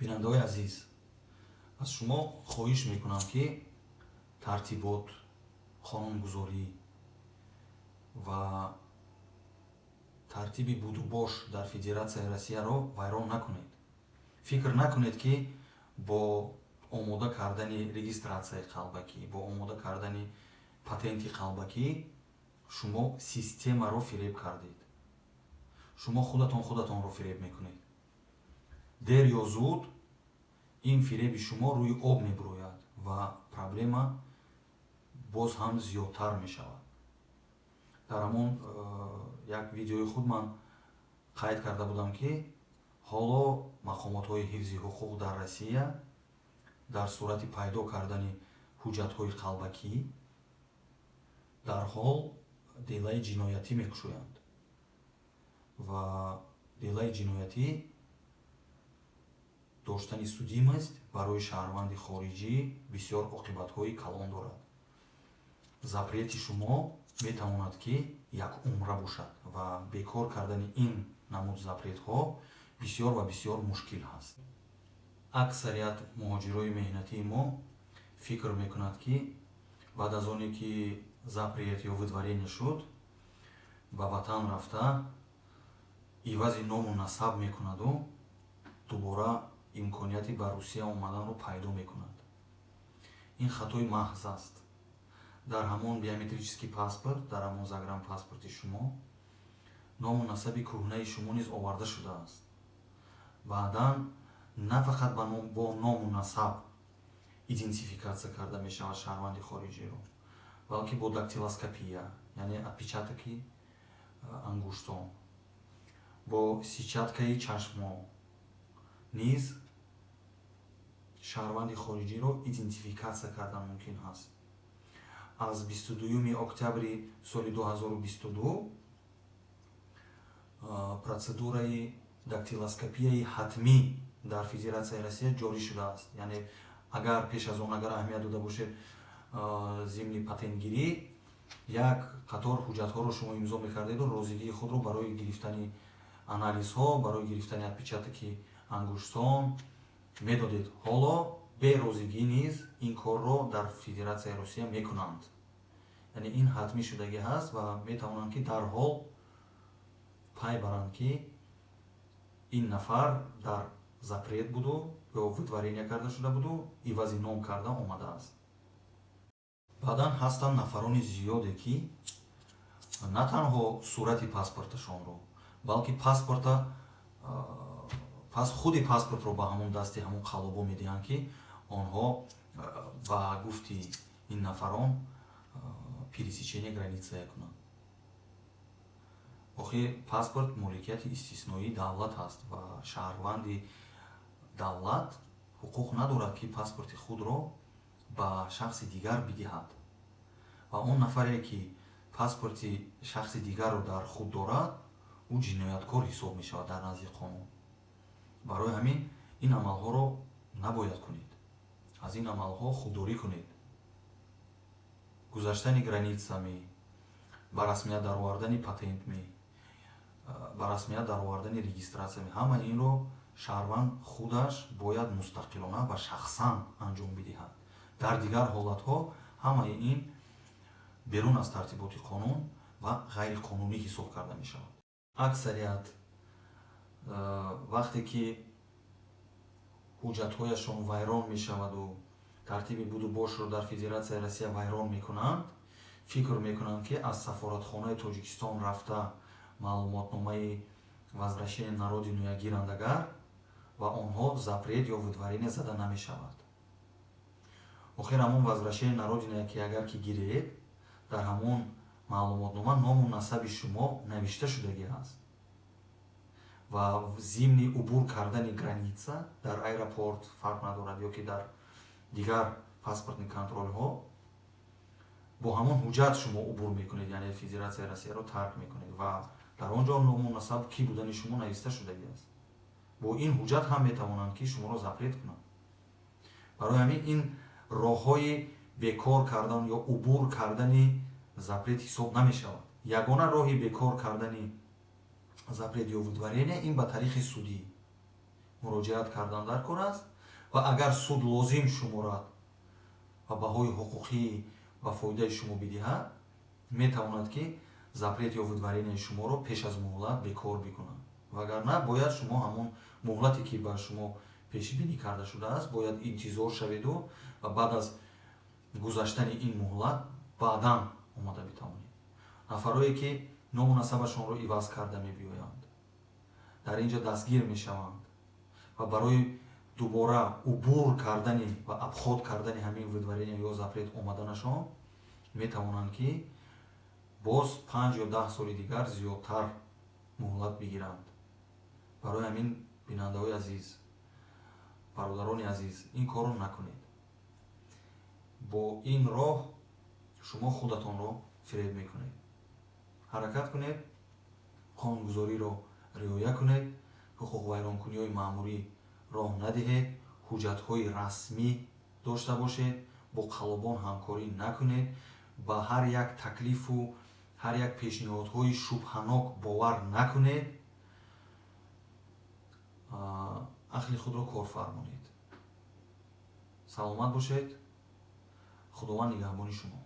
Бинандаҳои азиз, аз шумо хоҳиш мекунам, ки тартибот, қонунгузорӣ ва тартиби будубош дар Федератсияи Россияро вайрон накунед. Фикр накунед, ки бо омода кардани регистратсияи қалбакӣ, бо омода кардани патенти қалбакӣ шумо системаро фиреб кардед. Шумо худатон худатонро фиреб мекунед. Дер ё зуд ин фиреби шумо рӯи об мебурояд ва проблема боз ҳам зиёдтар мешавад. Дар ҳамон як видеои худ ман қайд карда будам, ки ҳоло мақомотҳои ҳифзи ҳуқуқ дар Россия дар сурати пайдо кардани ҳуҷҷатҳои қалбакӣ дарҳол делаи ҷиноятӣ мекушоянд ва делаи ҷиноятӣ доштани судимость барои шаҳрванди хориҷӣ бисёр оқибатҳои калон дорад. Запрети шумо метавонад, ки як умра бошад ва бекор кардани ин намуд запретҳо бисёр ва бисёр мушкил ҳаст. Аксарият муҳоҷирои меҳнатии мо фикр мекунад, ки баъд аз оне ки запрет ё выдворение шуд, ба ватан рафта, ивази ному насаб мекунаду дубора имконияти ба Русия омаданро пайдо мекунад. Ин хатои маҳз аст. Дар ҳамон биометрический паспорт, дар ҳамон загранпаспорти шумо ному насаби кӯҳнаи шумо низ оварда шудааст. Баъдан на фақат бо ному насаб идентификатсия карда мешавад шаҳрванди хориҷиро, балки бо дактилоскопия, яъне отпечатоки ангуштон, бо сетчаткаи чашмҳо низ шаҳрванди хориҷиро идентификатсия кардан мумкин ҳаст. Аз 22 октябри соли 2022 процедураи дактилоскопияи ҳатмӣ дар Федератсияи Россия ҷорӣ шудааст. Яъне агар пеш аз он, агар аҳамият дода бошед, зимни патентгирӣ як қатор ҳуҷҷатҳоро шумо имзо мекардеду розигии худро барои гирифтани анализҳо, барои гирифтани отпечатоки ангуштон медодед. Ҳоло бе розигӣ низ ин корро дар Федератсияи Русия мекунанд, яъне ин ҳатмӣ шудагӣ ҳаст ва метавонанд, ки дарҳол пай баранд, ки ин нафар дар запрет буду ё выдворение карда шуда буду, ивази ном карда омадааст. Баъдан ҳастанд нафарони зиёде, ки на танҳо сурати паспорташонро, балки паспорта пас худи паспортро ба ҳамон дасти ҳамон қаллобо медиҳанд, ки онҳо ба гуфти ин нафарон пересечение граница кунанд. Охир паспорт моликияти истисноии давлат ҳаст ва шаҳрванди давлат ҳуқуқ надорад, ки паспорти худро ба шахси дигар бидиҳад. Ва он нафаре, ки паспорти шахси дигарро дар худ дорад, ӯ ҷинояткор ҳисоб мешавад дар назди қонун. Барои ҳамин ин амалҳоро набояд кунед, аз ин амалҳо худдорӣ кунед. Гузаштани границами, ба расмият даровардани патентми, ба расмият даровардани регистратсиями, ҳамаи инро шаҳрванд худаш бояд мустақилона ва шахсан анҷом бидиҳад. Дар дигар ҳолатҳо ҳамаи ин берун аз тартиботи қонун ва ғайриқонунӣ ҳисоб карда мешавад. Аксарият вақте ки ҳуҷҷатҳояшон вайрон мешаваду тартиби будубошро дар Федератсияи Россия вайрон мекунанд, фикр мекунанд, ки аз сафоратхонаи Тоҷикистон рафта, маълумотномаи возвращение на родину гиранд агар, ва онҳо запрет ё выдворение зада намешавад. Охир ҳамон возвращение на родину ки агар ки гиред, дар ҳамон маълумотнома ному насаби шумо навишта шудагӣ ҳаст ва зимни убур кардани граница дар аэропорт, фарқ надорад, ё ки дар дигар паспортный контролҳо бо ҳамон ҳуҷҷат шумо убур мекунед, яъне Федератсияи Россияро тарк мекунед ва дар он ҷо ному насаб, кӣ будани шумо нависта шудагӣ аст. Бо ин ҳуҷҷат ҳам метавонанд, ки шуморо запрет кунанд. Барои ҳамин ин роҳҳои бекор кардан ё убур кардани запрет ҳисоб намешавад. Ягона роҳи бекор кардани запрет ё выдворение ин ба тариқи судӣ. Муроҷиат кардан дар кор аст ва агар суд лозим шуморад ва баҳои ҳуқуқӣ ба фоидаи шумо бидиҳад, метавонад, ки запрет ё выдворение шуморо пеш аз муҳлат бекор бикунад. Вагарна бояд шумо ҳамон муҳлате, ки ба шумо пешбинӣ карда шудааст, бояд интизор шаведу ва баъд аз гузаштани ин муҳлат баъдан омада битавонед. Нафарое, ки ному насабашонро иваз карда мебиёянд, дар ин ҷо дастгир мешаванд ва барои дубора убур кардани ва обход кардани ҳамин выдворение ё запрет омаданашон метавонанд, ки боз 5 ё 10 соли дигар зиёдтар муҳлат бигиранд. Барои ҳамин, бинандаҳои азиз, бародарони азиз, ин корро накунед. Бо ин роҳ шумо худатонро фиреб мекунед. Ҳаракат кунед, қонунгузориро риоя кунед, ҳуқуқвайронкуниҳои маъмурӣ роҳ надиҳед, ҳуҷҷатҳои расмӣ дошта бошед, бо қаллобон ҳамкорӣ накунед, ба ҳар як таклифу ҳар як пешниҳодҳои шубҳанок бовар накунед, ақли худро кор фармонед. Саломат бошед, Худованд нигаҳбони шумо.